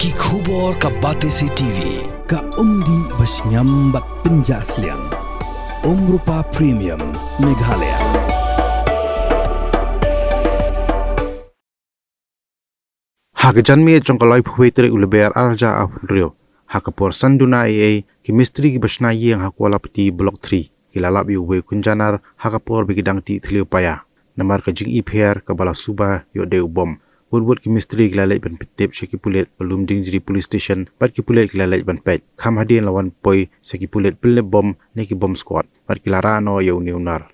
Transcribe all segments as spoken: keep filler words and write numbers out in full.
Ki khubor ka Batesi T V, ka umdih ba shngiam bad pynjah sliang. Umrupa Premium, Meghalaya. Ha ka janmiet jong ka laiphew wei tarik u Lber arhajar arphew hynriew, ha ka por san duna eiei, ki mistri kiba shna ïing ha Kuala Pti Block three ki la lap ïa uwei u kynja nar ha ka por ba ki dang tih thliew paia. Namar ka jingipher kaba la suba ïoh dei u bom, wut wut ki mistri ki la leit ban pyntip sha ki pulit ka Lumdiengjri Police Station bad ki pulit ki la leit ban peit. Kham hadien la wan poi sa ki pulit pynlip bom ne ki bom squad bad ki la rah noh ïa une u nar.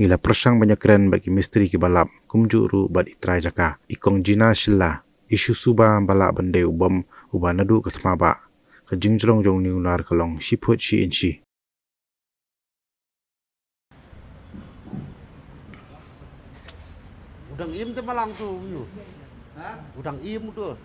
Ngi la pyrshang ban ïakren bad ki mistri kiba lap, kumjuh ruh bad i trai jaka, i kong Jina Shylla, i shu suba ba lah ban dei u bom uba naduh ka thma bah. Ka jingjrong jong une u nar ka long shi phut shi inshi. U dang im te malang tu, u. U dang im tu.